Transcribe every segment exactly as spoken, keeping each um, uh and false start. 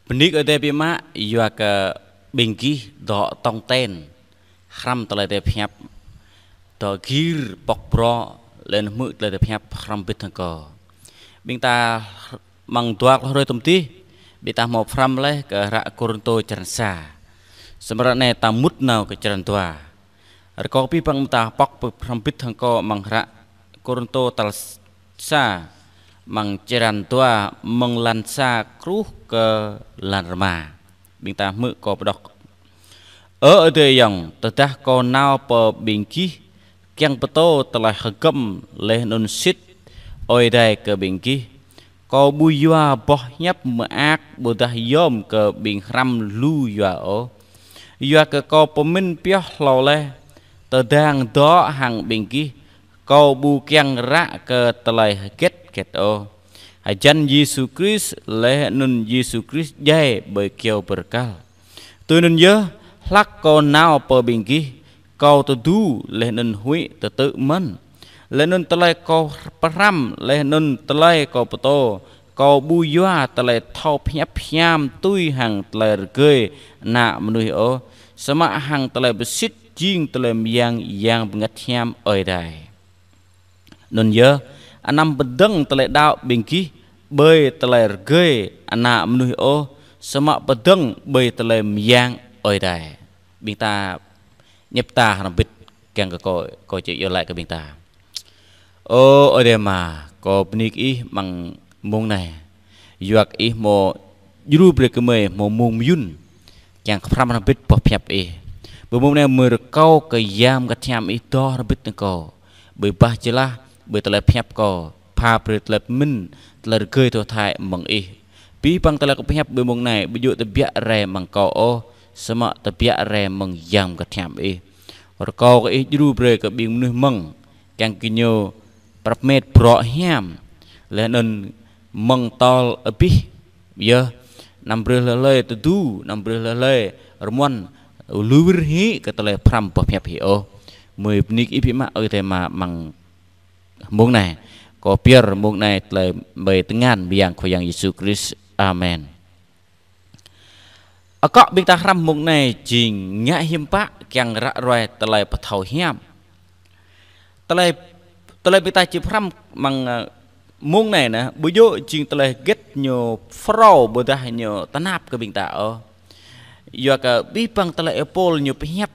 Bơni kơ Ơi Adai biă mă, yua kơ ƀing gih dŏ tong ten hrăm tơlơi Ơi Adai pơhiăp, dŏ gir pŏk brŏ, laih anŭn hmư̆ tơlơi Ơi Adai pơhiăp hrŏm hơbĭt hăng kâo. Ƀing ta amăng dua klâo hrơi tơm tih, ƀing ta hmâo pơhrăm laih kơ hră Kôrintô črăn sa. Samơ̆ ră anai ta mŭt nao kơ črăn dua. Rơkâo abih bang ƀing ta pŏk pơhrăm hơbĭt hăng kâo amăng hră Kôrintô tal sa, amăng črăn dua, mơ̆ng lan sa truh kơ lan rơma. Ƀing ta hmư̆ kâo pơđŏk. Ơ Ơi Adai ayŏng, tơdah kâo nao pơ ƀing gih, kiăng pơtô tơlơi hơgŏm laih anŭn sĭt Ơi Adai kơ ƀing gih, kâo ƀu yua boh hiăp mơak ƀôdah yom kơ ƀing hrăm lu yua ôh. Yua kơ kâo pơmĭn pioh hlâo laih, tơdang dŏ hăng ƀing gih, kâo ƀu kiăng ră kơ tơlơi hơget-get ôh, hơjăn Yêsu Krist laih anŭn Yêsu Krist djai ƀơi kơyâo bơrơkal. Tui anŭn yơh, hlak kâo nao pơ ƀing gih, kâo tơdu laih anŭn huĭ tơtư̆ mơ̆n. Laih anŭn tơlơi kâo pơhrăm, laih anŭn tơlơi kâo pơtô, kâo ƀu yua tơlơi thâo pơhiăp hiam tui hăng tơlơi rơgơi ană mơnuih ôh, samơ̆ hăng tơlơi pơsĭt jing tơlơi mơyang Yang Bơngăt Hiam Ơi Adai. Anŭn yơh, anăm pơdơ̆ng tơlơi đaŏ ƀing gih ƀơi tơlơi rơgơi ană mơnuih ôh, samơ̆ pơdơ̆ng ƀơi tơlơi mơyang Ơi Adai. Ƀing ta ñĕp ta hrŏm hơbĭt kiăng kơ kâo, kâo či iâu laĭ kơ ƀing ta. Ơ Ơi Adai Ama, kâo bơni kơ Ih amăng mông anai. Yua kơ Ih hmâo djru brơi kơ gơmơi hmâo mông mơyŭn kiăng kơ pơhrăm hrŏm hơbĭt boh pơhiăp Ih. Ƀơi mông anai gơmơi rơkâo kơ Yang Bơngăt Hiam Ih dŏ hrŏm hơbĭt hăng kâo. Ƀơi bah jơlah, ƀơi tơlơi pơhiăp kâo, pha brơi tơlơi pơmĭn, tơlơi rơgơi thâo thâo mơ̆ng Ih. Abih bang tơlơi kâo pơhiăp ƀơi mông anai, ƀu djơ̆ tơbiă rai mơ̆ng kâo ôh, samơ̆ tơbiă rai mơ̆ng Yang Bơngăt Hiam Ih. Rơkâo kơ Ih djru brơi kơ ƀing mơnuih mơ̆ng, kiăng kơ ñu prăp met bruă hiam, laih anŭn mơ̆ng tơl abih yơh, anăm brơi hlơi hlơi tơdu, anăm brơi hlơi hlơi rơmuăn, lui wir hĭ kơ tơlơi pơhrăm boh pơhiăp Ih ôh. Gơmơi bơni kơ Ih biă mă Ơi Adai Ama amăng mông anai. Kâo pơyơr mông anai tơlơi ƀơi tơngan mơyang Khua Yang Yêsu Krist. Amen. Akŏ ƀing ta hrăm mông anai jing ngă hiam pă kiăng ră ruai tơlơi pơthâo hiam. Tơlơi, tơlơi ƀing ta či pơhrăm amăng, ơ, mông anai nă, ƀu djơ̆ jing tơlơi hơget ñu phrâo ƀôdah ñu tơnap kơ ƀing ta ôh. Yua kơ abih bang tơlơi Ơi Pôl ñu pơhiăp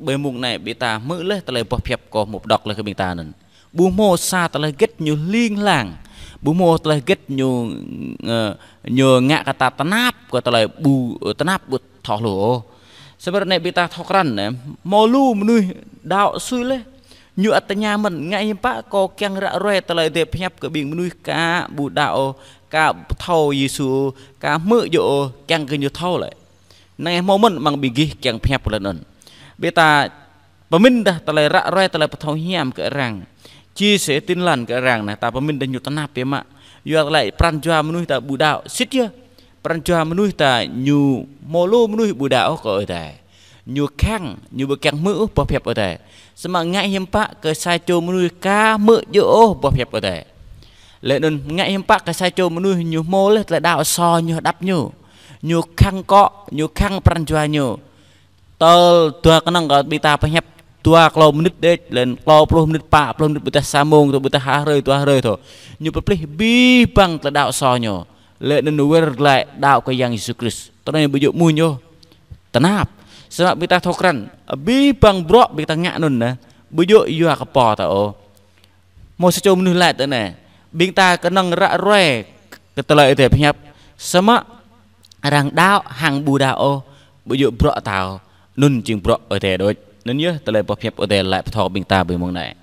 ƀơi mông anai ƀing ta hmư̆ laih tơlơi boh pơhiăp kâo hmâo pơđŏk laih kơ ƀing ta anŭn. Ƀu hmâo sa tơlơi hơget ñu hling hlang. Ƀu hmâo tơlơi hơget ñu, ơ, ñu ngă kơ ta tơnap kơ tơlơi ƀu, ơ, tơnap ƀu thâo hluh ôh. Samơ̆ ră anai ƀing ta thâo krăn nă, hmâo lu mơnuih đaŏ sui laih. Ñu ăt tơña mơ̆n, ngă hiam pă kâo kiăng ră ruai tơlơi Ơi Adai pơhiăp kơ ƀing mơnuih ka ƀu đaŏ ôh, ka ƀu thâo Yêsu ôh, ka hmư̆ djơ̆ ôh, kiăng kơ ñu thâo lĕ. Anai hmâo mơ̆n amăng ƀing gih kiăng pơhiăp laih anŭn. Ƀing ta pơmĭn dah tơlơi ră ruai tơlơi pơthâo hiam kơ arăng, chia sẻ tin lành kơ arăng nă, ta pơmĭn dah ñu tơnap biă mă. Yua tơlơi pran jua mơnuih ta ƀu đaŏ, sĭt yơh. Pran jua mơnuih ta ñu hmâo lu mơnuih ƀu đaŏ ôh kơ Ơi Adai. Ñu khăng, ñu ƀu kiăng hmư̆ ôh boh pơhiăp Ơi Adai. Samơ̆ ngă hiam pă kơ sa čô mơnuih ka hmư̆ djơ̆ ôh boh pơhiăp Ơi Adai. Laih anŭn ngă hiam pă kơ sa čô mơnuih ñu hmâo laih tơlơi đaŏ so ñu hơđăp ñu. Ñu khăng akŏ, ñu khăng pran jua ñu. Tơl dua kơnơ̆ng kơ ƀing ta pơhiăp dua klâo mơnit đĕč, laih anŭn klâo pluh mơnit, pă pluh mơnit, ƀôdah sa mông tơ, ƀôdah ha hrơi, dua hrơi tơ. Ñu pơplih abih bang tơlơi đaŏ so ñu. Laih anŭn ñu wơr glaĭ đaŏ kơ Yang Yêsu Krist. Tơlơi anai ƀu djơ̆ mơ̆n ôh. Tơnap. Samơ̆ ƀing ta thâo krăn, abih bang bruă ƀing ta ngă anŭn nă, ƀu djơ̆ yua kơ pô ta ôh. Hmâo sa čô mơnuih laĭ tui anai, ƀing ta kơnơ̆ng ră ruai kơ tơlơi Ơi Adai pơhiăp, samơ̆ arăng đaŏ hăng ƀu đaŏ ôh, ƀu djơ̆ bruă ta ôh, anŭn jing bruă Ơi Adai đôč. Anŭn yơh tơlơi boh pơhiăp Ơi Adai laĭ pơthâo ƀing ta ƀơi mông anai.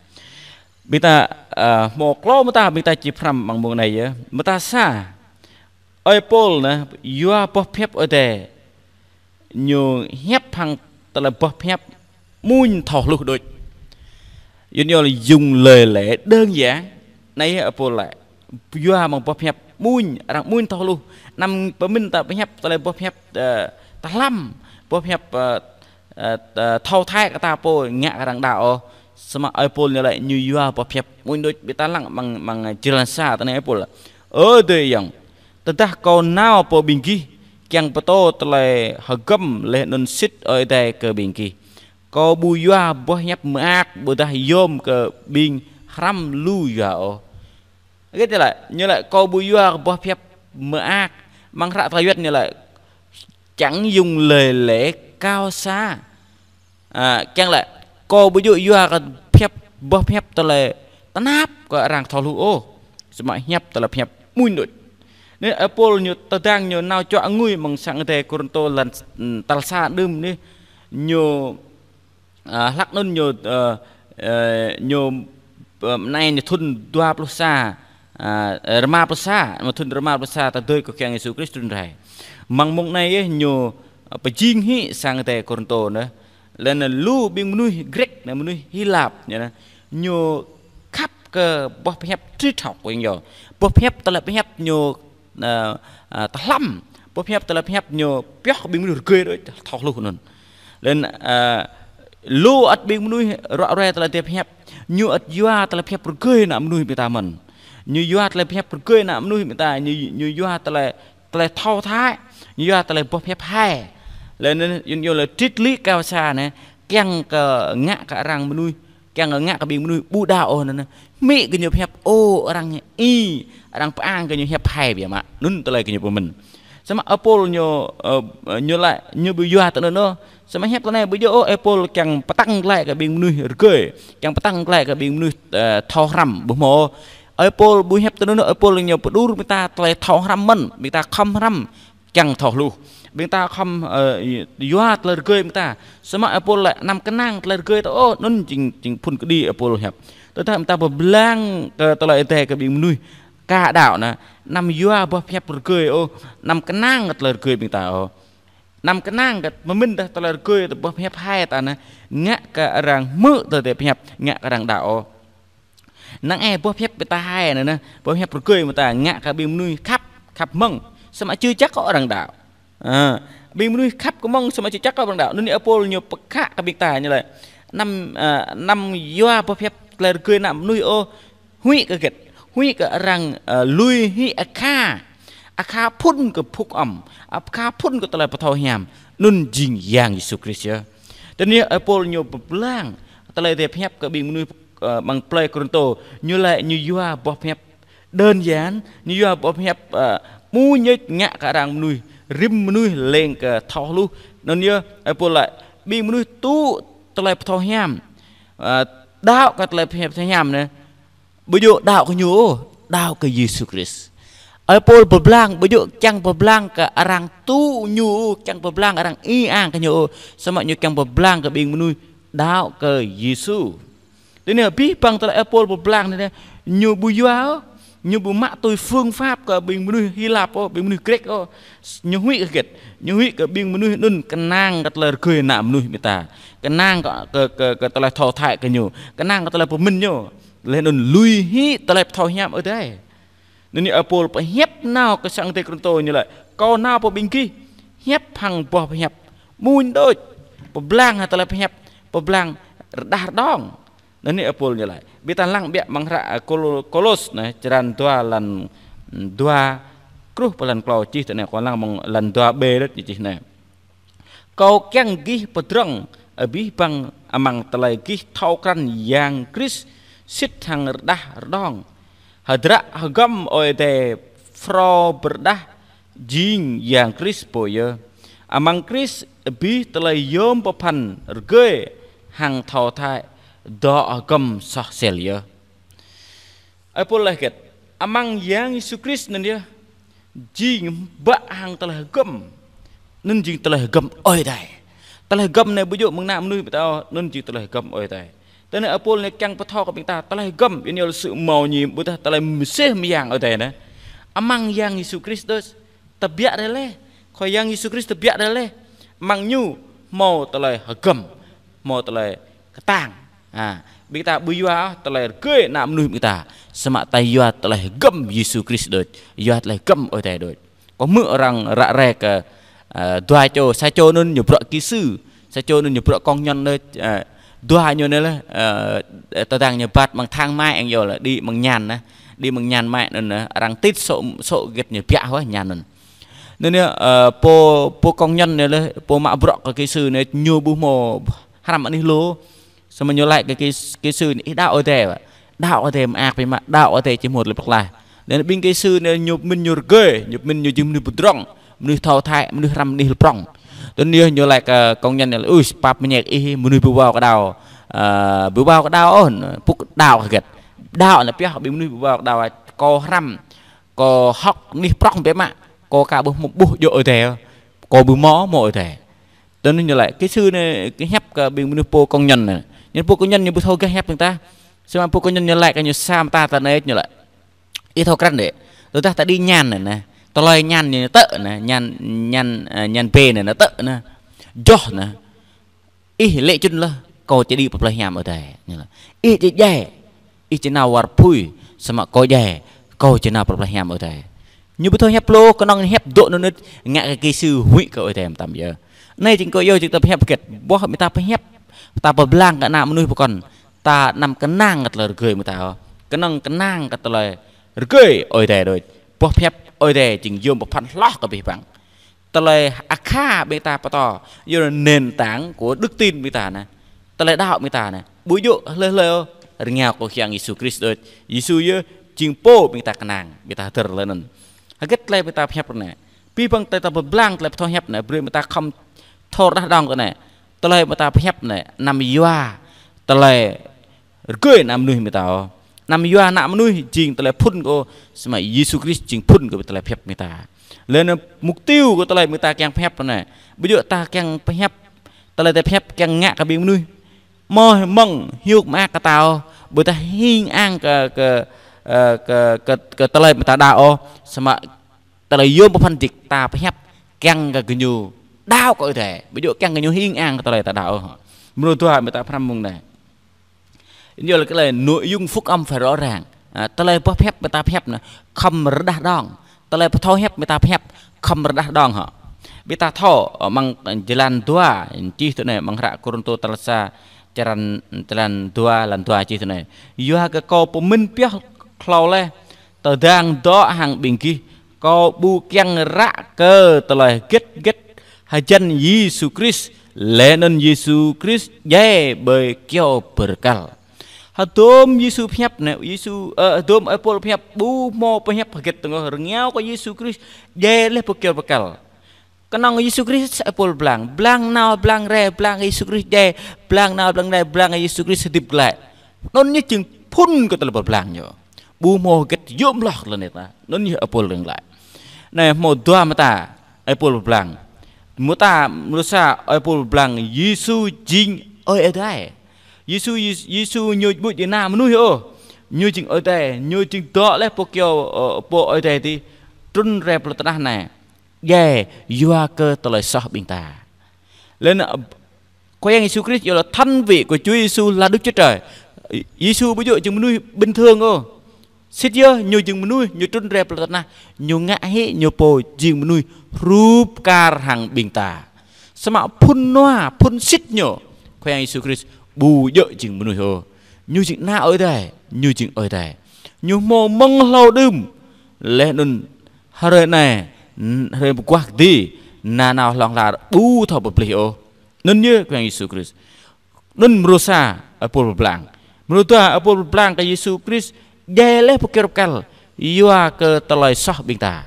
Ƀing ta, ơ, hmâo klâo mơta ƀing ta či pơhrăm amăng mông anai yơh. Mơta sa, Ơi Pôl nă, yua boh pơhiăp Ơi Adai, ñu hiăp hăng tơlơi boh pơhiăp mơ̆n thâo hluh đôč. Yua ñu dùng lời lẽ đơn giản. Anai Ơi Pôl laĭ, yua mơ̆ng boh pơhiăp mơ̆n, arăng mơ̆n thâo hluh. Anăm pơmĭn ta pơhiăp tơlơi boh pơhiăp, ơ, tơhlăm, boh pơhiăp, ơ, ơ, ơ, thâo thâo kơ ta pô ngă kơ arăng đaŏ ôh. Samơ̆ Ơi Pôl ñu laĭ ñu yua boh pơhiăp mơ̆n đôč. Ƀing ta lăng amăng, amăng črăn sa tui anai Ơi Pôl laĭ: Ơ adơi ayŏng, tơdah kâo nao pơ ƀing gih, kiăng pơtô tơlơi hơgŏm laih anŭn sĭt Ơi Adai kơ ƀing gih. Kâo ƀu yua boh hiăp mơak ƀôdah yôm kơ ƀing hrăm lu yua ôh. Hơget ñu laĭ? Ñu laĭ kâo ƀu yua boh hiăp mơak. Amăng hră tơlơi Yuan ñu laĭ chẳng dùng lời lẽ cao xa. À, kiăng laĭ kâo ƀu djơ̆ yua kơ hiăp, boh hiăp tơlơi tơnap kơ arăng thâo hluh ôh. Samơ̆ hiăp tơlơi hiăp mơ̆n đôč. Anai ơi Pôl ñu tơdang ñu nao čuă ngui amăng sang Ơi Adai Kôrintô lăn, ừm, tal sa đưm anai ñu, à, hlak anŭn ñu, à, à, ñu, à, anai ñu thun dua pluh sa, à, rơma pluh sa, mơ̆ thun rơma pluh sa ta dơi kơ Khua Yang Yêsu Krist trŭn rai. Amăng mông anai yơh ñu, à, pơjing hĭ sang Ơi Adai Kôrintô anai. Laih anŭn lu ƀing mơnuih Grek anai, mơnuih Hy Lạp ñu anai, ñu khăp kơ boh pơhiăp triết học kơ ñu. Boh pơhiăp tơlơi pơhiăp ñu, à, à, tơhlăm. Boh pơhiăp tơlơi pơhiăp ñu pioh kơ ƀing mơnuih rơgơi đôč thâo hluh anŭn. Laih anŭn, à, lu ăt ƀing mơnuih ruă ruai tơlơi pơhiăp, ñu ăt yua tơlơi pơhiăp rơgơi ană mơnuih ƀing ta mơ̆n. Ñu yua tơlơi pơhiăp rơgơi ană mơnuih ƀing ta, ñu, ñu yua tơlơi, tơlơi thâo thâi, ñu yua tơlơi boh pơhiăp hai. Laih anŭn ñu, ñu laĭ triết lý cao xa anai, kiăng kơ ngă kơ arăng mơnuih, kiăng kơ ngă kơ ƀing mơnuih ƀu đaŏ ôh anŭn. Hmư̆ kơ ñu pơhiăp, ô, arăng ih, arăng pơang kơ ñu hiăp hai biă mă. Anŭn tơlơi kơ ñu pơmĭn. Samơ̆ ơi Pôl ñu, ơ, ñu laĭ, ñu ƀu yua tơ anŭn ôh. Samơ̆ hiăp tơ anai ƀu djơ̆ ôh, ơi Pôl kiăng pơtăng glaĭ kơ ƀing mơnuih rơgơi, kiăng pơtăng glaĭ kơ ƀing mơnuih, ơ, thâo hrăm, ƀu hmâo. Ơi Pôl ƀu hiăp tơ anŭn ôh, ơi Pôl ñu pơđur ƀing ta tơlơi thâo hrăm mơ̆n, ƀing ta khŏm hrăm, kiăng thâo hluh. Ƀing ta khŏm, ơ, yua tơlơi rơgơi ƀing ta. Samơ̆ ơi Pôl laĭ anăm kơnang tơlơi rơgơi ta ôh, anŭn jing, jing phŭn kơđi ơi Pôl hiăp. Tơdah ƀing ta pơblang kơ tơlơi Adai kơ ƀing mơnuih ka đaŏ anai, anăm yua boh pơhiăp rơgơi ôh, anăm kơnang kơ tơlơi rơgơi ƀing ta ôh. Anăm kơnang kơ pơmĭn dah tơlơi rơgơi ta boh pơhiăp hai ta anai, ngă kơ arăng hmư̆ tơlơi pơhiăp, ngă kơ arăng đaŏ ôh. Năng ai boh pơhiăp ƀing ta hai anai, anai, boh pơhiăp rơgơi ƀing ta ngă kơ ƀing mơnuih khăp, khăp mơ̆ng, samơ̆ či čăk kơ arăng đaŏ. À, ƀing mơnuih khăp kơ mơ̆ng samơ̆ či čăk kơ arăng đaŏ. Anŭn ơi Pôl ñu pơkă kơ ƀing ta ñu laĭ, anăm, à, anăm yua boh pơhiăp tơlơi rơgơi ană mơnuih ôh, huĭ kơ hơget? Huĭ kơ arăng, à, lui hĭ akha. Akha phŭn kơ phŭk ăm, akha phŭn kơ tơlơi pơthâo hiam. Anŭn jing Yang Yêsu Krist yơh. Tơ anai ơi Pôl ñu pơblang tơlơi Adai pơhiăp kơ ƀing mơnuih, ơ, amăng plơi Kôrintô, ñu laĭ ñu yua boh pơhiăp đơn giản, ñu yua boh pơhiăp, ơ, mơñum ngă kơ arăng mơnuih, rĭm mơnuih leng kơ thâo hluh. Anŭn yơh ơi Pôl laĭ, ƀing mơnuih tŭ tơlơi pơthâo hiam, ơ, đaŏ kơ tơlơi pơhiăp pơthâo hiam anai, ƀu djơ̆ đaŏ kơ ñu ôh, đaŏ kơ Yêsu Krist. Ơi Pôl pơblang, ƀu djơ̆ kiăng pơblang kơ arăng tŭ ñu ôh, kiăng pơblang arăng ih ang kơ ñu ôh, samơ̆ ñu kiăng pơblang kơ ƀing mơnuih đaŏ kơ Yêsu. Tơ anai abih bang tơlơi ơi Pôl pơblang anai, ñu ƀu yua ôh, ñu ƀu mă tui phương pháp kơ ƀing mơnuih Hy Lạp ôh, ƀing mơnuih Grek ôh. Ñu huĭ kơ hơget? Ñu huĭ kơ ƀing mơnuih anŭn kơnang kơ tơlơi rơgơi ană mơnuih ƀing ta. Kơnang kơ, kơ, kơ, kơ tơlơi thâo thâi kơ ñu. Kơnang kơ tơlơi pơmĭn ñu. Laih anŭn lui hĭ tơlơi pơthâo hiam Ơi Adai. Anŭn ơi Pôl pơhiăp nao kơ sang Ơi Adai Kôrintô ñu laĭ, kâo nao pơ ƀing gih, hiăp hăng boh pơhiăp mơñum đôč, pơblang hăng tơlơi pơhiăp, pơblang rơđah rơđong. Anŭn ơi Pôl ñu laĭ. Ƀing ta lăng biă amăng hră, ơ, Kôlô-, Kôlôs anai, črăn dua lăn dua, truh pơ lăn klâo čih tơ anai, kâo lăng amăng lăn dua B đôč ñu čih anai. Kâo kiăng gih pơdrŏng abih bang amăng tơlơi gih thâo krăn Yang Krist sĭt hăng rơđah rơđong. Hơdră hơgŏm Ơi Adai phrâo pơrơđah jing Yang Krist pô yơh. Amăng Krist abih tơlơi yôm pơphan rơgơi hăng thâo thâi dŏ hơgŏm soh sel yơh. Ơi Pôl laĭ hơget? Amăng Yang Yêsu Krist anŭn yơh jing bă hăng tơlơi hơgŏm. Anŭn jing tơlơi hơgŏm Ơi Adai. Tơlơi hơgŏm anai ƀu djơ̆ mơ̆ng ană mơnuih ƀu ta ôh, anŭn jing tơlơi hơgŏm Ơi Adai. Tơ anai ơi Pôl anai kiăng pơthâo kơ ƀing ta tơlơi hơgŏm, yua anŭn yơh sự mầu nhiệm ƀôdah tơlơi mơsêh mơyang Ơi Adai anai. Amăng Yang Yêsu Krist đôč, ta tơbiă rai laih. Khua Yang Yêsu Krist tơbiă rai laih. Amăng ñu hmâo tơlơi hơgŏm, hmâo tơlơi kơtang. Ha, ƀing ta ƀu yua tơlơi rơgơi ană mơnuih ƀing ta, samơ̆ ta yua tơlơi hơgŏm Yêsu Krist đôč, yua tơlơi hơgŏm Ơi Adai đôč. Kâo hmư̆ arăng ră ruai kơ, ơ, dua čô, sa čô anŭn ñu bruă kỹ sư, sa čô anŭn ñu bruă công nhân đôč, ơ, dua ñu anai laih, ơ, tơdang ñu bat amăng thang máy ang yơh laih, đĭ amăng ñan anai, đĭ amăng ñan máy anŭn anai, arăng tĭt sŏ, sŏ hơget ñu biă hua ñan anŭn. Anŭn yơh, ơ, pô, pô công nhân anai lĕ, pô mă bruă kơ kỹ sư anai, ñu ƀu hmâo hrăm anih lu. Samơ̆ ñu laĭ kơ kỹ, kỹ sư anai: "Ih đaŏ Ơi Adai ƀă? Đaŏ Ơi Adai mơak biă mă, đaŏ Ơi Adai či hmâo tơlơi pơklaih." Anŭn ƀing kỹ sư anai ñu pơmĭn ñu rơgơi, ñu pơmĭn ñu jing mơnuih pơdrŏng, mơnuih thâo thai, mơnuih hrăm anih lu prŏng. Anŭn yơh ñu laĭ kơ công nhân anai lĕ: "Ui, pap mơñek ih, mơnuih ƀu wao kơ đaŏ, ơ, ƀu wao kơ đaŏ ôh, pŭk đaŏ hơget? Đaŏ anai pioh ƀing mơnuih ƀu wao kơ đaŏ, kâo hrăm, kâo hơ̆k anih prŏng biă mă, kâo aka ƀu hmâo ƀuh djơ̆ Ơi Adai, kâo ƀu hmâo, hmâo Ơi Adai." Tui anŭn ñu laĭ, kỹ sư anai kơ hiăp kơ ƀing mơnuih pô công nhân anai. Ñu pô công nhân ñu ƀu thâo gah hiăp ƀing ta. Samơ̆ pô công nhân ñu laĭ kơ ñu sa mơta tơ anai ñu laĭ: "Ih thâo krăn đĕ. Tơdah ta đĭ ñan anai, anai. Tơlơi ñan ñu tơ̆ anai, ñan, ñan, ơ, ñan bê anai, anai tơ̆ anai. Joh anai. Ih lĕ čun laih, kâo či đĭ pơplih hiam Ơi Adai." Ñu laĭ: "Ih či djai, ih či nao war apui, samơ̆ kâo djai, kâo či nao pơplih hiam Ơi Adai." Ñu ƀu thâo hiăp lu, kơnơ̆ng hiăp dŏ anŭn, ngă kơ kỹ sư huĭ kơ Ơi Adai mơtam yơh. Anai jing kâo iâu jing ta pơhiăp hơget, ƀuh ƀing ta pơhiăp, ta pơblang kơ ană mơnuih pơkŏn, ta anăm kơnang kơ tơlơi rơgơi ƀing ta ôh. Kơnơ̆ng kơnang kơ tơlơi rơgơi Ơi Adai đôč. Ƀuh pơhiăp Ơi Adai jing yôm pơphan hloh kơ abih bang. Tơlơi akha ƀing ta pơtô, yua nền tảng của đức tin ƀing ta anai. Tơlơi đaŏ ƀing ta anai. Ƀu djơ̆ hlơi hlơi ôh, rơngiao kơ Khua Yang Yêsu Krist đôč. Yêsu yơh jing pô ƀing ta kơnang, ƀing ta hơdơr laih anŭn. Hơget tơlơi ƀing ta pơhiăp anai. Abih bang tơlơi ta pơblang tơlơi pơtô hiăp anai, brơi ƀing ta khŏm thâo rơđah rơđong kơ anai. Tơlơi ƀing ta pơhiăp anai, anăm yua tơlơi rơgơi ană mơnuih ƀing ta ôh. Anăm yua ană mơnuih jing tơlơi phŭn kơ, samơ̆ Yêsu Krist jing phŭn kơ tơlơi pơhiăp ƀing ta. Laih anŭn mục tiêu kơ tơlơi ƀing ta kiăng pơhiăp anai. Ƀu djơ̆ ta kiăng pơhiăp, tơlơi ta pơhiăp kiăng ngă kơ ƀing mơnuih mơ̆ mơ̆ng hiư̆m mă kơ ta ôh. Ƀu ta hing ang kơ, kơ, ơ, kơ, kơ, kơ tơlơi ƀing ta đaŏ ôh. Samơ̆ tơlơi yôm pơphan jik ta pơhiăp kiăng kơ gơñu đaŏ kơ Ơi Adai. Ƀu djơ̆ kiăng gơñu hing ang kơ tơlơi ta đaŏ ôh. Mrô dua ƀing ta pơhrăm mơ̆ng anai. Ñu laĭ kơ tơlơi nội dung phúc âm phải rõ ràng. Ơ, tơlơi boh pơhiăp ƀing ta pơhiăp anai khŏm rơđah rơđong. Tơlơi pơtô hiăp ƀing ta pơhiăp khŏm rơđah rơđong hŏ. Ƀing ta thâo, ơ, amăng, ơ, jơlan dua, čih tui anai, amăng hră Kôrintô tal sa, črăn, jơlan dua, lan dua čih tui anai: "Yua kơ kâo pơmĭn pioh hlâo laih, tơdang dŏ hăng ƀing gih, kâo ƀu kiăng ră kơ tơlơi hơget hơget hơjăn Yêsu Krist, laih anŭn Yêsu Krist djai ƀơi kyâo bơrơkal." Hơdôm Yêsu pơhiăp anai, Yêsu, ơ, hơdôm ơi Pôl pơhiăp, ƀu hmâo pơhiăp hơget tơngơ̆, rơngiao kơ Yêsu Krist djai laih ƀơi kyâo bơrơkal. Kơnơ̆ng Yêsu Krist ơi Pôl pơblang, blang nao, blang rai, blang Yêsu Krist djai, blang nao, blang rai, blang Yêsu Krist hơdip glaĭ. Anŭn yơh jing phŭn kơ tơlơi pơblang ñu. Ƀu hmâo hơget yôm hloh kơ tơlơi anai ta. Anŭn yơh ơi Pôl rơng glaĭ. Anai hmâo dua mơta ơi Pôl pơblang. Mơta, mrô sa ơi Pôl pơblang Yêsu jing Ơi Adai. Yêsu, Yêsu, Yêsu ñu ƀu jing ană mơnuih ôh. Ñu jing Ơi Adai, ñu jing dŏ laih pơ kyâo, ơ, pô Ơi Adai adih trŭn rai pơ lŏn tơnah anai. Djai yua kơ tơlơi soh ƀing ta. Laih anŭn, ơ, Khua Yang Yêsu Krist yơh là thân vị của Chúa Giêsu là Đức Chúa Trời. Yêsu ƀu djơ̆ jing mơnuih bình thường ôh. Sĭt yơh ñu jing mơnuih, ñu trŭn rai pơ lŏn tơnah, ñu ngă hĭ ñu pô jing mơnuih hrup kar hăng ƀing ta. Samơ̆ phŭn nua, phŭn sĭt ñu, Khua Yang Yêsu Krist ƀu djơ̆ jing mơnuih ôh. Ñu jing ană Ơi Adai, ñu jing Ơi Adai. Ñu hmâo mơ̆ng hlâo đưm. Laih anŭn hrơi anai, hrơi mơguah kơđi, nanao hlŏng lar ƀu thâo pơplih ôh. Anŭn yơh Khua Yang Yêsu Krist. Anŭn mrô sa ơi Pôl pơblang. Mrô dua ơi Pôl pơblang kơ Yêsu Krist djai laih pơ kyâo bơrơkal yua kơ tơlơi soh ƀing ta.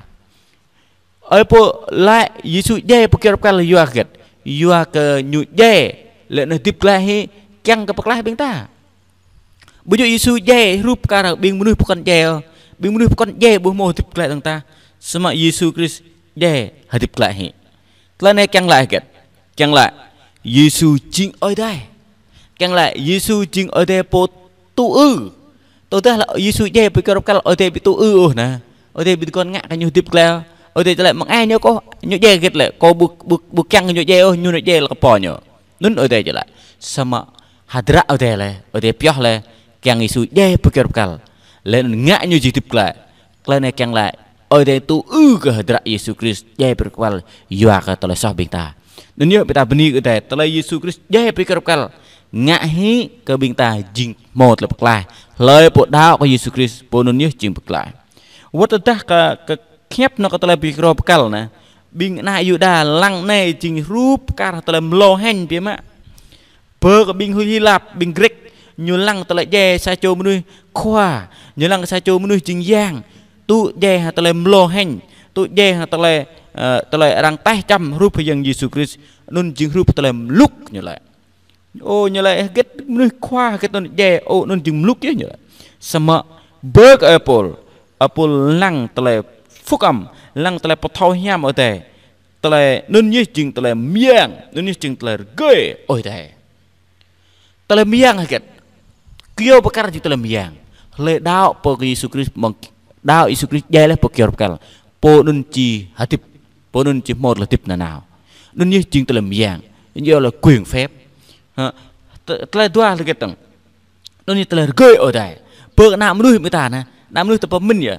Ơi Pôl laĭ Yêsu djai pơ kyâo bơrơkal yua hơget? Yua kơ ñu djai, laih anŭn hơdip glaĭ hĭ kiăng kơ pơklaih ƀing ta. Ƀu djơ̆ Yêsu djai hrup kar ƀing mơnuih pơkŏn djai ôh. Ƀing mơnuih pơkŏn djai ƀu hmâo hơdip glaĭ dơ̆ng tah. Samơ̆ Yêsu Krist djai hơdip glaĭ hĭ. Tơlơi anai kiăng laĭ hơget? Kiăng laĭ Yêsu jing Ơi Adai. Kiăng laĭ Yêsu jing Ơi Adai pô tŭ ư. Tơdah laĭ Yêsu djai pơ kyâo bơrơkal Ơi Adai ƀu tŭ ư ôh anai. Ơi Adai ƀu tơguan ngă kơ ñu hơdip glaĭ. Ơi Adai či laĭ mơ̆ng ai ñu kôh, ñu djai hơget lĕ, kâo ƀu, ƀu, ƀu kiăng ñu djai ôh, ñu nao djai lĕ kơ pô ñu. Anŭn Ơi Adai či laĭ. Samơ̆ hơdră Ơi Adai laih, Ơi Adai pioh laih, kiăng Yêsu djai pơ kyâo bơrơkal. Laih anŭn ngă ñu či hơdip glaĭ. Tơlơi anai kiăng laĭ, Ơi Adai tŭ ư kơ hơdră Yêsu Krist djai pơ kyâo bơrơkal yua kơ tơlơi soh ƀing ta. Anŭn yơh ƀing ta bơni kơ Ơi Adai, tơlơi Yêsu Krist djai pơ kyâo bơrơkal ngă hĭ kơ ƀing ta jing hmâo tơlơi pơklaih. Hlơi pô đaŏ kơ Yêsu Krist, pô anŭn yơh jing pơklaih. Wơ̆t tơdah kơ, kơ hiăp anŭn kơ tơlơi pơkơdrô bơrơkal anai, Ƀing ană Yuđa lăng anai jing hrup kar tơlơi mlâo hĕng biă mă. Bơ kơ ƀing Hy Lạp, ƀing Grek, ñu lăng tơlơi djai sa čô mơnuih khua, ñu lăng sa čô mơnuih jing yang, tŭ djai hăng tơlơi mlâo hĕng, tŭ djai hăng tơlơi, ơ, tơlơi arăng taih čăm hrup Khua Yang Yêsu Krist, anŭn jing hrup tơlơi mlŭk ñu laĭ. Ô, ñu laĭ hơget mơnuih khua hơget anŭn djai, ô, anŭn jing mlŭk yơh ñu laĭ. Samơ̆ bơ kơ ơi Pôl, ơi Pôl lăng tơlơi phúc âm, lăng tơlơi pơthâo hiam Ơi Adai. Tơlơi anŭn yơh jing tơlơi mơyang, anŭn yơh jing tơlơi rơgơi Ơi Adai. Tơlơi mơyang hơget? Kyâo pơkăl jing tơlơi mơyang. Hlơi đaŏ pơ kơ Yêsu Krist, mơ̆ng đaŏ Yêsu Krist djai laih pơ kyâo pơkăl, pô anŭn či hơdip, pô anŭn či hmâo tơlơi hơdip nanao. Anŭn yơh jing tơlơi mơyang, anŭn yơh là quyền phép. Hă? Tơ-, tơlơi dua hơget dơ̆ng? Anŭn yơh tơlơi rơgơi Ơi Adai. Bơ kơ ană mơnuih ƀing ta anai, ană mơnuih ta pơmĭn yơh.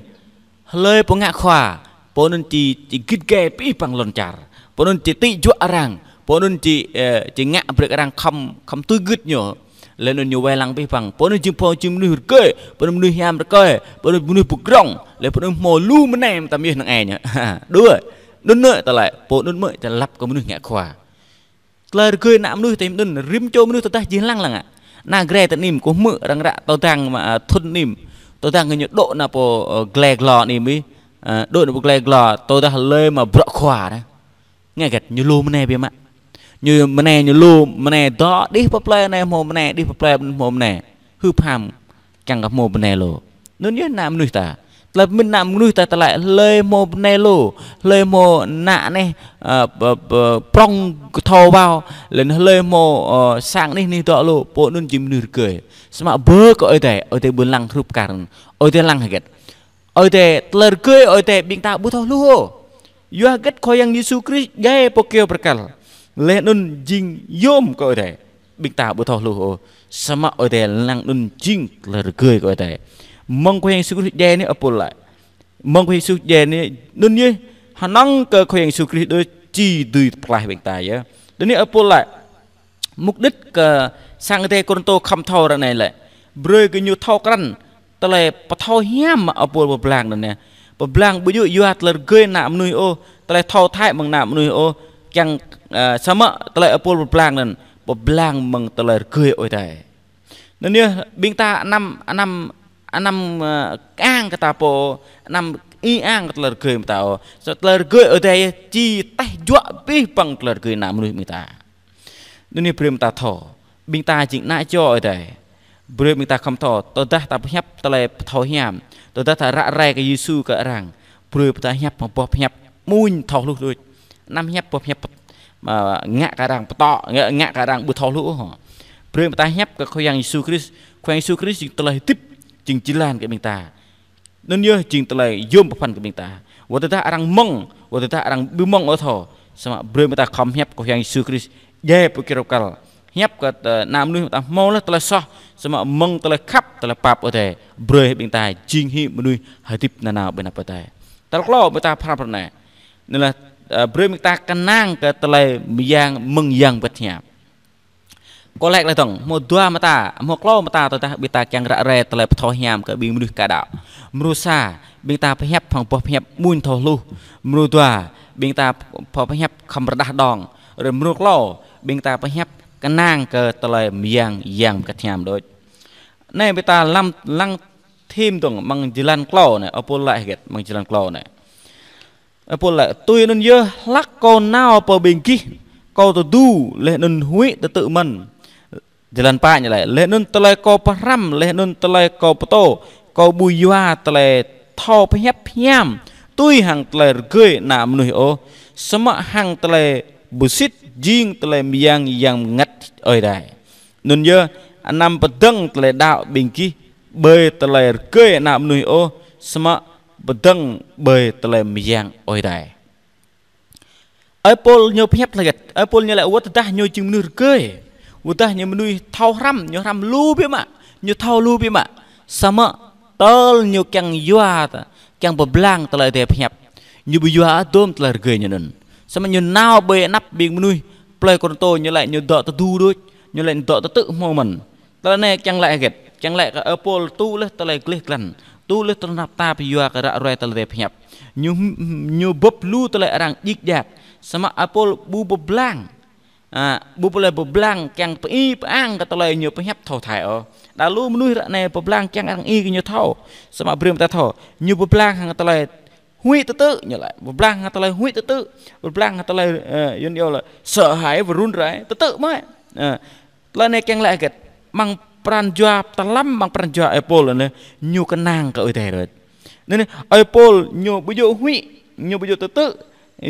Hlơi pô ngă khua, pô anŭn či, či git gai abih bang lŏn čar. Pô anŭn či tĭ juă arăng, pô anŭn či, ơ, či ngă brơi kơ arăng khŏm, khŏm tui gưt ñu. Laih anŭn ñu wai lăng abih bang. Pô anŭn jing pô jing mơnuih rơgơi, pô anŭn mơnuih hiam rơkơi, pô anŭn mơnuih pơgrŏng, laih pô anŭn hmâo lu mơnai mơtam yơh năng ai ñu. Đuaĭ. Anŭn anŭn tơlơi, pô anŭn mơ̆ tơlơi lăp kơ mơnuih ngă khua. Tơlơi rơgơi ană mơnuih tơdah anŭn, rĭm čô mơnuih tơdah jing lăng lăng ă. Ană Grai tơ anŭn kâo hmư̆ arăng ră tơdang mă, ơ, thŭn anŭn. Tơdang ñu dŏ ană pô, ơ, glai glô anŭn ih. Ơ, dŏ ană pô glai glô, tơdah hlơi mă bruă khua anai. Ngă hơget ñu lu mơnai biă mă. Ñu mơnai ñu lu mơnai dŏ đih pơ plơi anai hmâo mơnai, đih pơ plơi hmâo mơnai. Hưp ham kiăng kơ hmâo bơnai lu. Anŭn yơh ană mơnuih ta. Tơlơi pơmĭn ană mơnuih ta tơlơi hlơi hmâo bơnai lu, hlơi hmâo ană anai, ơ, pơ-, pơ-, prŏng kơthâo wao, laih anŭn hlơi hmâo, ơ, sang anih anih dŏ lu, pô anŭn jing mơnuih rơgơi. Samơ̆ bơ kơ Ơi Adai, Ơi Adai ƀu lăng hrup kar, Ơi Adai lăng hơget? Ơi Adai, tơlơi rơgơi Ơi Adai ƀing ta ƀu thâo hluh ôh. Yua hơget Khua Yang Yêsu Krist djai pơ kyâo pơkăl. Laih anŭn jing yôm kơ Ơi Adai. Ƀing ta ƀu thâo hluh ôh. Samơ̆ Ơi Adai lăng anŭn jing tơlơi rơgơi kơ Ơi Adai. Mơ̆ng Khua Yang Yêsu Krist djai anai ơi Pôl laĭ. Mơ̆ng Khua Yang Yêsu djai anai, anŭn yơh hơnơ̆ng kơ Khua Yang Yêsu Krist đôč či dưi pơklaih ƀing ta yơh. Anŭn yơh ơi Pôl laĭ. Mục đích kơ sang Ơi Adai Kôrintô khŏm thâo ră anai lĕ. Brơi kơ ñu thâo krăn tơlơi pơthâo hiam mơ̆ ơi Pôl pơblang anŭn yơh. Pơblang ƀu djơ̆ yua tơlơi rơgơi ană mơnuih ôh, tơlơi thâo thâo mơ̆ng ană mơnuih ôh, kiăng, ơ, samơ̆ tơlơi ơi Pôl pơblang anŭn, pơblang mơ̆ng tơlơi rơgơi Ơi Adai. Anŭn yơh ƀing ta anăm, anăm, anăm, ơ, ang kơ ta pô, anăm ư ang kơ tơlơi rơgơi mơ̆ng ta ôh. Samơ̆ tơlơi rơgơi Ơi Adai yơh či taih juă abih bang tơlơi rơgơi ană mơnuih ƀing ta. Anŭn yơh brơi mơ̆ng ta thâo, ƀing ta jing ană čô Ơi Adai. Brơi mơ̆ng ta khŏm thâo, tơdah ta pơhiăp tơlơi pơthâo hiam, tơdah ta ră ruai kơ Yêsu kơ arăng, brơi mơ̆ng ta hiăp hăng boh pơhiăp amuñ thâo hluh đôč. Anăm hiăp boh pơhiăp, ơ, ngă kơ arăng pơtô, ngă, ngă kơ arăng ƀu thâo hluh ôh. Brơi mơ̆ng ta hiăp kơ Khua Yang Yêsu Krist, Khua Yang Yêsu Krist jing tơlơi hơdip, jing jơlan kơ ƀing ta. Anŭn yơh jing tơlơi yôm pơphan kơ ƀing ta. Wơ̆t tơdah arăng mơ̆ng, wơ̆t tơdah arăng ƀu mơ̆ng ôh thâo. Samơ̆ brơi mơ̆ng ta khŏm hiăp kơ Khua Yang Yêsu Krist djai pơ kyâo pơkăl. Hiăp kơ, ơ, ană mơnuih ta hmâo laih tơlơi soh. Samơ̆ mơ̆ng tơlơi khăp, tơlơi pap Ơi Adai. Brơi ƀing ta jing hĭ mơnuih hơdip nanao ƀơi anăp Ơi Adai. Tơlơi klâo ƀing ta pơhrăm ră anai. Anŭn yơh, ơ, brơi ƀing ta kơnang kơ tơlơi mơyang mơ̆ng Yang Bơngăt Hiam. Kâo laĭ glaĭ dơ̆ng, hmâo dua mơta, hmâo klâo mơta tơdah ƀing ta kiăng ră ruai tơlơi pơthâo hiam kơ ƀing mơnuih ka đaŏ. Mrô sa, ƀing ta pơhiăp hăng boh pơhiăp amuñ thâo hluh. Mrô dua, ƀing ta pơ-, pơhiăp khŏm rơđah đong. Rơ mrô klâo, ƀing ta pơhiăp kơnang kơ tơlơi mơyang Yang Bơngăt Hiam đôč. Anai ƀing ta lăm lăng thim dơ̆ng mơ̆ng jơlan klâo anai, ơi Pôl laĭ hơget mơ̆ng jơlan klâo anai. Ơi Pôl laĭ, tui anŭn yơh, hlăk kâo nao pơ ƀing gih, kâo tơdu, laih anŭn huĭ tơtư̆ mơ̆n. Jơlan pă ñu laĭ, laih anŭn tơlơi kâo pơhrăm, laih anŭn tơlơi kâo pơtô, kâo ƀu yua tơlơi thâo pơhiăp hiam, tui hăng tơlơi rơgơi ană mơnuih ôh, samơ̆ hăng tơlơi ƀu sĭt jing tơlơi mơyang Yang Bơngăt Ơi Adai. Anŭn yơh, anăm pơdơ̆ng tơlơi đaŏ ƀing gih ƀơi tơlơi rơgơi ană mơnuih ôh, samơ̆ pơdơ̆ng ƀơi tơlơi mơyang Ơi Adai. Ơi Pôl ñu pơhiăp laĭ hơget, ơi Pôl ñu laĭ wơ̆t tơdah ñu jing mơnuih rơgơi, wơ̆t tơdah ñu mơnuih thâo hrăm, ñu hrăm lu biă mă, ñu thâo lu biă mă. Samơ̆ tơl ñu kiăng yua ta, kiăng pơblang tơlơi Ơi Adai pơhiăp. Ñu ƀu yua dôm tơlơi rơgơi ñu anŭn. Samơ̆ ñu nao ƀơi anăp ƀing mơnuih plơi Kôrintô ñu laĭ ñu dŏ tơdu đôč, ñu laĭ ñu dŏ tơtư̆ hmâo mơ̆n. Tơlơi anai kiăng laĭ hơget? Kiăng laĭ kơ ơi Pôl tŭ laih tơlơi gleh glan, tŭ laih tơlơi tơnap tap yua kơ ră ruai tơlơi Ơi Adai pơhiăp. Ñu, ñu bưp lu tơlơi arăng djik djak. Samơ̆ ơi Pôl ƀu pơblang. A, ƀu pơlơi pơblang kiăng pơi pơang kơ tơlơi ñu pơhiăp thâo thâi ôh. Đa lu mơnuih ră anai pơblang kiăng arăng i kơ ñu thâo. Samơ̆ brơi mơta thâo. Ñu pơblang hăng tơlơi huĭ tơtư̆ ñu laĭ. Pơblang hăng tơlơi huĭ tơtư̆. Pơblang hăng tơlơi, ơ, yun yô laĭ sơhai wơrun rai. Tơtư̆ mơ̆. Ơ, Tơlơi anai kiăng laĭ hơget, amăng pran jua tơlăm, amăng pran jua ơi Pôl anai, ñu kơnang kơ Ơi Adai đôč. Anai, ơi Pôl ñu ƀu djơ̆ huĭ, ñu ƀu djơ̆ tơtư̆,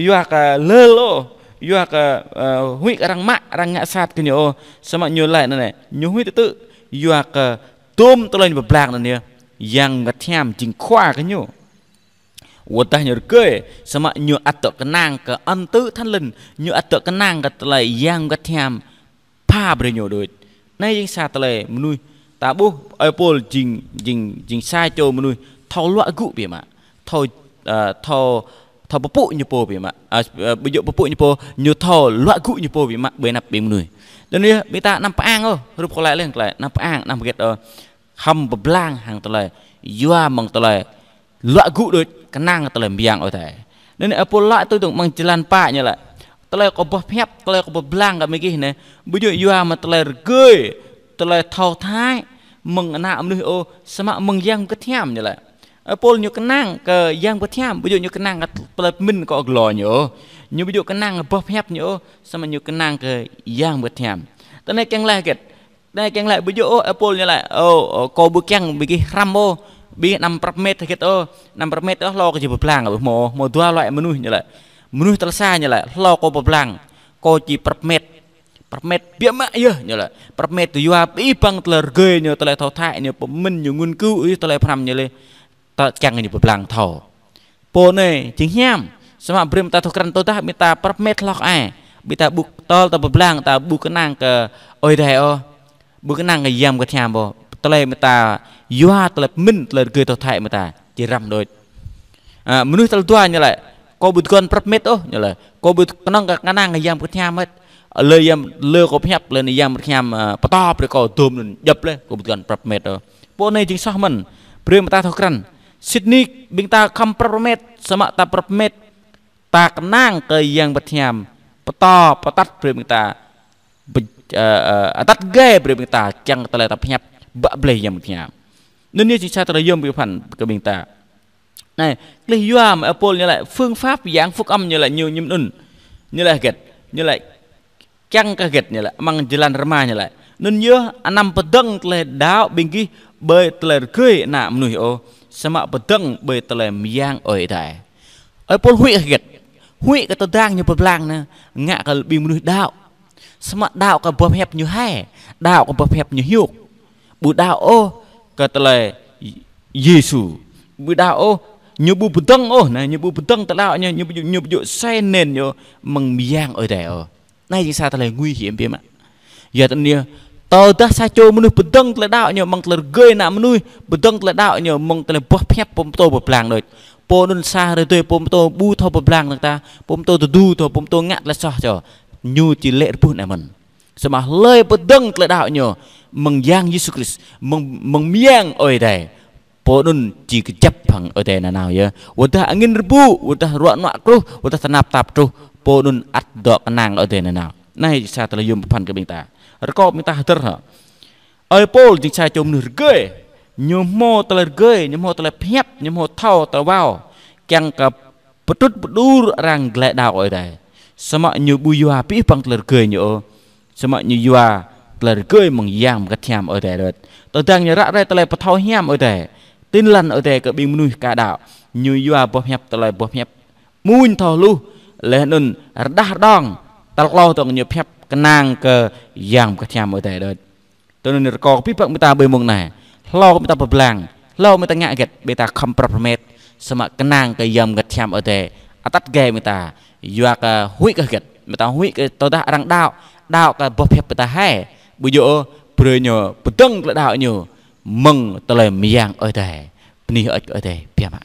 yua kơ lơl ôh, yua kơ, ơ, huĭ kơ arăng mă, arăng ngă sat kơ ñu ôh, samơ̆ ñu laĭ anai, ñu huĭ tơtư̆, yua kơ tôm tơlơi ñu pơblang anai, Yang Bơngăt Hiam jing khua kơ ñu. Wơ̆t dah ñu rơgơi, samơ̆ ñu ăt dŏ kơnang kơ ơn tơ Thánh Linh, ñu ăt dŏ kơnang kơ tơlơi Yang Bơngăt Hiam pha brơi ñu đôč. Anai jing sa tơlơi mơnuih ta ƀuh ơi Pôl jing, jing, jing sa čô mơnuih thâo luă gŭ biă mă. Thâo, ơ, thâo, thâo pơpŭ ñu pô biă mă. Ơ, ơ, ƀu djơ̆ pơpŭ ñu pô, ñu thâo luă gŭ ñu pô biă mă, ƀơi anăp ƀing mơnuih. Tui anŭn yơh, ƀing ta anăm pơang ôh, hrup kâo laĭ leh, anăm pơang, anăm hơget ôh. Khŏm pơblang hăng tơlơi yua mơ̆ng tơlơi luă gŭ đôč, kơnang tơlơi mơyang Ơi Adai. Anŭn ơi Pôl laĭ tui dơ̆ng amăng jơlan pă ñu laĭ. Tơlơi kâo boh pơhiăp, tơlơi kâo pơblang kơ ƀing gih anai, ƀu djơ̆ yua mơ̆ng tơlơi rơgơi, tơlơi thâo thâi, mơ̆ng ană mơnuih ôh, samơ̆ mơ̆ng Yang Bơngăt Hiam ñu laĭ. Ơi Pôl ñu kơnang kơ Yang Bơngăt Hiam, ƀu djơ̆ ñu kơnang kơ tơlơi pơmĭn kơ glô ñu ôh. Ñu ƀu djơ̆ kơnang kơ boh pơhiăp ñu ôh, samơ̆ ñu kơnang kơ Yang Bơngăt Hiam. Tơlơi anai kiăng laĭ hơget. Anai kiăng laĭ ƀu djơ̆ ôh, ơi Pôl ñu laĭ, ơ, ơ, kâo ƀu kiăng ƀing gih hrăm ôh, ƀing gih anăm prăp met hơget ôh, anăm prăp met ôh, hlâo kâo či pơblang, ƀu hmâo, hmâo dua loại mơnuih ñu laĭ. Mơnuih tal sa ñu laĭ, hlâo kâo pơblang, kâo či prăp met. Prăp met biă mă yơh ñu laĭ. Prăp met tui yua pơi pơang tơlơi rơgơi ñu, tơlơi thâo thâi ñu, pơmĭn ñu, ngŭn kơyŭ yơh tơlơi pơhrăm ñu lĕ. Ta kiăng ñu pơblang thâo. Pô anai jing hiam, samơ̆ brơi mơta thâo krăn tơdah ƀing ta prăp met hloh ai. Ƀing ta ƀu tơl ta pơblang, ta ƀu kơnang kơ Ơi Adai ôh. Ƀu kơnang kơ Yang Bơngăt Hiam ôh. Tơlơi mơta yua tơlơi pơmĭn, tơlơi rơgơi thâo thâi mơta či răm đôč. A, mơnuih tal dua ñu laĭ, kâo ƀu tơguan prăp met ôh, ñu laĭ. Kâo ƀu kơnơ̆ng kơ kơnang kơ Yang Bơngăt Hiam mơ̆n. Lơ Yang, lơ kâo pơhiăp, lơ anai Yang Bơngăt Hiam, ơ, pơtô brơi kâo dôm anŭn djŏp leh, kâo ƀu tơguan prăp met ôh. Pô anai jing soh mơ̆n, brơi mơta thâo krăn. Sĭt nik, ƀing ta khŏm prăp met, samơ̆ ta prăp met, ta kơnang kơ Yang Bơngăt Hiam pơtô, pơtăt brơi ƀing ta, ƀu, ơ, ơ, atăt gai brơi ƀing ta, kiăng tơlơi ta pơhiăp bă blai Yang Bơngăt Hiam. Anŭn yơh jing sa tơlơi yôm pơphan kơ ƀing ta. Anai, klih yua mơ̆ ơi Pôl ñu laĭ, phương pháp giảng phúc âm ñu laĭ ñu, ñu anŭn. Ñu laĭ hơget, ñu laĭ kiăng kơ hơget ñu laĭ, amăng jơlan rơma ñu laĭ. Anŭn yơh anăm pơdơ̆ng tơlơi đaŏ ƀing gih ƀơi tơlơi rơgơi ană mơnuih ôh, samơ̆ pơdơ̆ng ƀơi tơlơi mơyang Ơi Adai. Ơi Pôl huĭ kơ hơget, huĭ kơ tơdang ñu pơblang anai, ngă kơ ƀing mơnuih đaŏ. Samơ̆ đaŏ kơ boh pơhiăp ñu hai, đaŏ kơ boh pơhiăp ñu hiuk. Ƀu đaŏ ôh kơ tơlơi Yêsu. Ƀu đaŏ ôh, ñu ƀu pơdơ̆ng ôh, anai, ñu ƀu pơdơ̆ng tơlơi đaŏ ñu, ñu ƀu djơ̆, ñu ƀu djơ̆ sai nên ñu mơ̆ng mơyang Ơi Adai ôh. Anai jing sa tơlơi nguy hiểm biă mă. Yua tơl anai, tơdah sa čô mơnuih pơdơ̆ng tơlơi đaŏ ñu mơ̆ng tơlơi rơgơi ană mơnuih, pơdơ̆ng tơlơi đaŏ ñu mơ̆ng tơlơi boh pơhiăp pô pơtô pơblang đôč. Pô anŭn sa hrơi tui pô pơtô ƀu thâo pơblang nao ta, pô pơtô tơdu thâo, pô pơtô ngă tơlơi soh čô. Ñu či lê̆ rơbuh anai mơ̆n. Samơ̆ hlơi pơdơ̆ng tơlơi đaŏ ñu mơ̆ng Yang Yêsu Krist, mơ̆ng, mơ̆ng mơyang Ơi Adai. Pô anŭn či kơjăp hăng Ơi Adai nanao yơh. Wơ̆t dah angin rơbŭ, wơ̆t dah ruă nuă truh, wơ̆t dah tơnap tap truh, pô anŭn ăt dŏ kơnang Ơi Adai nanao. Anai sa tơlơi yôm pơphan kơ ƀing ta. Rơkâo ƀing ta hơdơr hă. Ơi Pôl jing sa čô mơnuih rơgơi. Ñu hmâo tơlơi rơgơi, ñu hmâo tơlơi pơhiăp, ñu hmâo thâo tơlơi wao. Kiăng kơ pơtrŭt pơđur arăng glaĭ đaŏ Ơi Adai. Samơ̆ ñu ƀu yua pih păng tơlơi rơgơi ñu ôh. Samơ̆ ñu yua tơlơi rơgơi mơ̆ng Yang Bơngăt Hiam Ơi Adai đôč. Tơdang ñu ră ruai tơlơi pơthâo hiam Ơi Adai, Tin Lành Ơi Adai kơ ƀing mơnuih ka đaŏ, ñu yua boh pơhiăp tơlơi boh pơhiăp amuñ thâo hluh, laih anŭn rơđah rơđong, tal klâo dơ̆ng ñu pơhiăp kơnang kơ Yang Bơngăt Hiam Ơi Adai đôč. Tui anŭn rơkâo kơ pih păng ƀing ta ƀơi mông anai. Hlâo ƀing ta pơblang, hlâo ƀing ta ngă hơget, ƀing ta khŏm prăp met, samơ̆ kơnang kơ Yang Bơngăt Hiam Ơi Adai atăt gai ƀing ta. Yua kơ huĭ kơ hơget, ƀing ta huĭ kơ tơdah arăng đaŏ, đaŏ kơ boh pơhiăp ƀing ta hai. Ƀu djơ̆ ôh, brơi ñu pơdơ̆ng tơlơi đaŏ ñu mơ̆ng tơlơi mơyang Ơi Adai. Bơni hơơč kơ Ơi Adai biă mă.